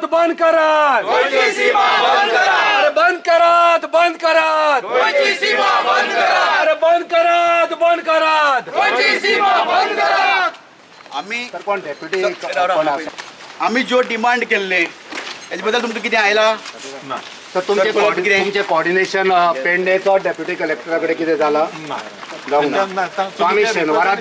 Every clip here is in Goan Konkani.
करात, बंद करात, गोंयची सीमा बंद करात. अरे बंद करात, बंद करात, गोंयची सीमा बंद करात. अरे बंद करात, बंद करात, गोंयची सीमा बंद करात. आम्ही तर कोण डेप्युटी कोण आसा? आम्ही जो डिमांड केल्ले हेजे बद्दल तुमकां कितें आयला? तर तुमचे सर, कोण कितें? तुमचे कॉर्डिनेशन पेडणेचो डेप्युटी कलेक्टरा कडेन कितें जाला? जावंक ना. सो आमी शेनवारा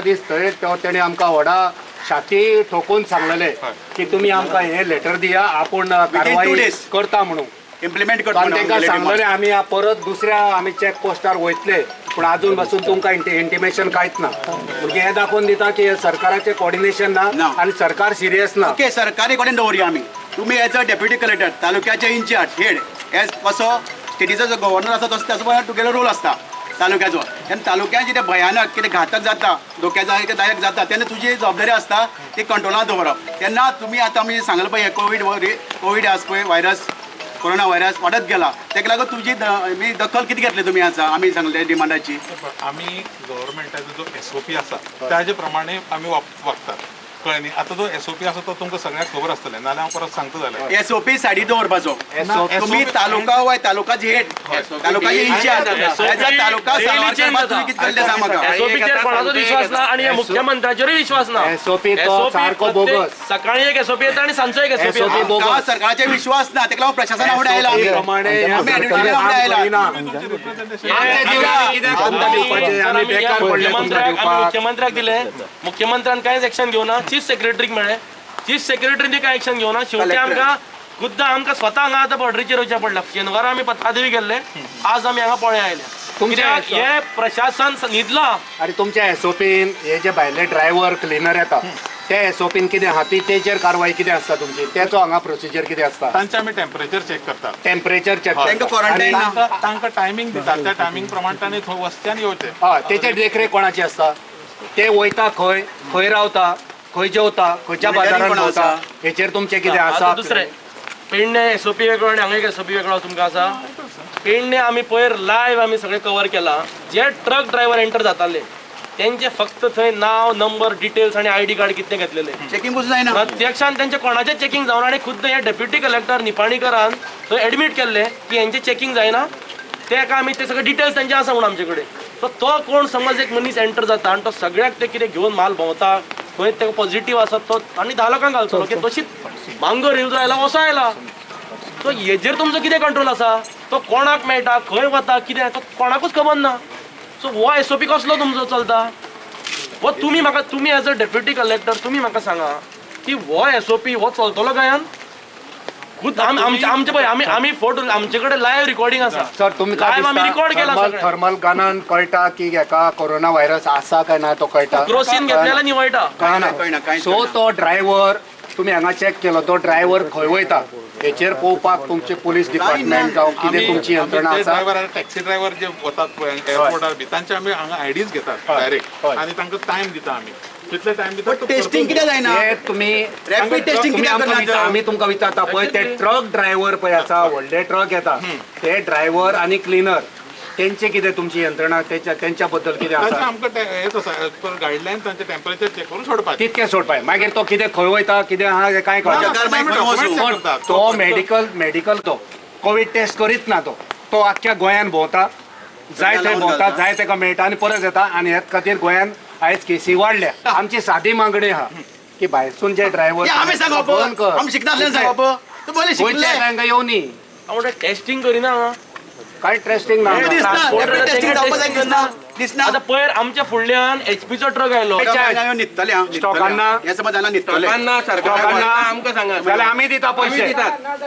दीस थंय तेणी आमकां व्हडा छाती ठोकून सांगलेले की तुमी आमकां हे लेटर दिया, आपूण कारवाई करता म्हणून इम्प्लिमेंट करता. तांकां सांगलेले आमी परत दुसऱ्या आमी चॅक पोस्टार वयतले, पूण आजून पासून तुमकां इंटिमेशन कांयच ना. म्हणजे हें दाखोवन दिता की सरकाराचें कॉर्डिनेशन ना आनी सरकार सिरियस ना. ओके, सरकारी कडेन दवरुया आमी. तुमी एज अ डेप्युटी कलेक्टर, तालुक्याचे इन्चार्ज हेड, एज कसो स्टेटीचो जो गव्हर्नर आसा तसो ताचो तुगेलो रोल आसता तालुक्याचो. तेन्ना तालुक्यान कितें भयानक कितें घातक जाता, धोक्यादायक जाता, तेन्ना तुजी जबाबदारी आसता ती कंट्रोलांत दवरप. तेन्ना तुमी आतां आमी सांगलें पळय, कोवीड आसा पळय व्हायरस, कोरोना व्हायरस वाडत गेला, ताका लागून तुजी दखल कितें घेतली तुमी आतां आमी सांगले डिमांडाची? आमी गव्हर्मेंटाचो जो एसओपी आसा ताजे प्रमाणे आमी वागतात, कळ्ळें न्ही? आतां जो एसओपी आसा तो तुमकां सगळ्यांक खबर आसतलें, नाजाल्यार हांव परत सांगता जाल्यार. एसओपी सायडी दवरपाचो. तुमी तालुका वय तालुकाचे हेड, तालुकाचे इन्चार्ज, तालुका तुम्ही कितें केल्लें सांग म्हाका. एसओपीचेर कोणाचो विश्वास ना आनी मुख्यमंत्र्याचेरूय विश्वास ना. एसओपी तो सारको बोगस. सकाळी एक एसओपी येता आनी सांजचो एक एसओपी बोगस. सरकाराचेर विश्वास ना, ताका लागून प्रशासना फुडें आयला मुख्यमंत्र्याक दिले, मुख्यमंत्र्यान कांयच एक्शन घेवना. चीफ सेक्रेटरीक मेळ्ळे, चीफ सेक्रेटरीन कांय एक्शन घेवना. शेवटी आमकां खुद्द आमकां स्वता हांगा आतां बॉर्डरीचेर वचचें पडलां. शेनवारा आमी पत्रादेवी गेल्ले, आज आमी हांगा पोळ्या आयल्या. कित्याक हें प्रशासन न्हिदलां. आनी तुमच्या एसओपीन हे जे भायले ड्रायव्हर क्लिनर येता ते एसओपीन कितें आहा ती तेचेर कारवाई कितें आसता तुमची? तेचो हांगा प्रोसिजर कितें आसता? तांचे आमी टेम्परेचर चॅक करतात. टेम्परेचर चॅक, तांकां क्वॉरंटायन, तांकां टायमींग दितात, त्या टायमींग प्रमाण तांणी थंय वचचें आनी येवचें. हय, तेचेर देखरेख कोणाची आसता? ते वयता खंय, खंय रावता, खंय जेवता, खंयच्या बाजारांत भोंवता, हेचेर तुमचें कितें आसा? दुसरें पेडणे एसओपी वेगळो आनी हांगा एक एसओपी वेगळो तुमकां आसा. पेडणे आमी पयर लायव्ह आमी सगळें कवर केलां. जे ट्रक ड्रायव्हर एंटर जाताले तेंचे फक्त थंय नांव, नंबर, डिटेल्स आनी आयडी कार्ड कितें घेतलेले. चेकिंग जायना प्रत्यक्षान तेंचे कोणाचें चेकिंग जावना. आनी खुद्द हे डेप्युटी कलेक्टर निपाणीकरान थंय एडमीट केल्ले की हेंचें चेकिंग जायना, तेका आमी ते सगळे डिटेल्स तेंचे आसा म्हणून आमचे कडेन. सो तो कोण समज एक मनीस एंटर जाता आनी तो सगळ्याक ते कितें घेवन माल भोंवता, खंय तेका पॉझिटीव आसा तो आनी 10 लोकांक घालतलो की तशीच बांगर हिल जो आयला असो आयला. सो हेजेर तुमचो कितें कंट्रोल आसा? तो कोणाक मेळटा, खंय वता, कितें, तो कोणाकूच खबर ना. सो हो एसओपी कसलो तुमचो चलता? हो तुमी म्हाका, तुमी एज अ डेप्युटी कलेक्टर तुमी म्हाका सांगा की हो एसओपी हो चलतलो गोंयान? खुद आमचे पळय आमी आमी फोटो आमचे कडेन लायव्ह रिकॉर्डिंग आसा. सर, तुमकां रिकॉर्ड केला थर्मल गनान कळटा की हेका कोरोना व्हायरस आसा काय ना तो कळटा. क्रोसीन घेतल्यार निवळटा, कळना. सो तो ड्रायव्हर तुमी हांगा चॅक केलो, तो ड्रायव्हर खंय वयता हेचेर पळोवपाक तुमचे पुलीस डिपार्टमेंट जावं कितें तुमची यंत्रणा आसा? ड्रायव्हर, टॅक्सी ड्रायव्हर जे वतात पळय एअरपोर्टार बी, तांचे आमी हांगा आयडीज घेतात डायरेक्ट आनी तांकां टायम दिता आमी. कितले टायम दिता? टेस्टिंग कितें जायना? तुमी रॅपीड टेस्टिंग कित्याक? आमी तुमकां विचारता पळय, ते ट्रक ड्रायव्हर पळय आसा, व्हडले ट्रक येता, ते ड्रायव्हर आनी क्लिनर तेंचे कितें तुमची यंत्रणा तेंच्या बद्दल कितें आसा? आमकां हेच आसा गायडलायन, तांचे टेम्परेचर चॅक करून सोडपाचें, तितकें सोडपाचें. मागीर तो कितें खंय वयता कितें आहा कांय कळना. तो मेडिकल तो कोवीड टेस्ट करीत ना, तो आख्ख्या गोंयान भोंवता, जाय थंय भोंवता, जाय ताका मेळटा आनी परत येता. आनी हेच खातीर गोंयान आयज केसी वाडल्या. आमची सादी मागणी आहा की भायरसून जे ड्रायव्हर बंद कर, गोंयच्या तांकां येवनी. टेस्टिंग करिना, काय टेस्टिंग ना, दिसना. आतां पयर आमच्या फुडल्यान एचपीचो ट्रक आयलो. जाल्यार आमी दिता पयशे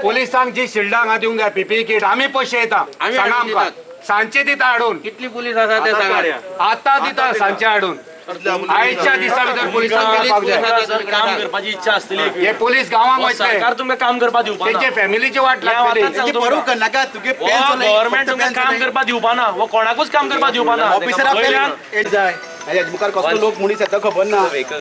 पुलिसांक, जी शिल्डां हांगा दिवंक जाय, पीपीई किट, आमी पयशे येता सांगा आमकां. सांजचे दिता हाडून. कितली पुलीस आसा ते सांगा. आतां दिता सांजचे हाडून. आयच्या दिसा भितर पुलिसांक मेळपाक जाय. काम करपाची इच्छा आसतली हे पोलीस गांवांक वयतले, सरकार तुमकां काम करपाक दिवपा ना, तेंचे फॅमिलीची वाट लागतली. गव्हर्मेंट तुमकां काम करपाक दिवपा ना, वो कोणाकूच काम करपाक दिवपा ना. ऑफिसरा जाय मुखार कसलो लोक मनीस येता खबर ना.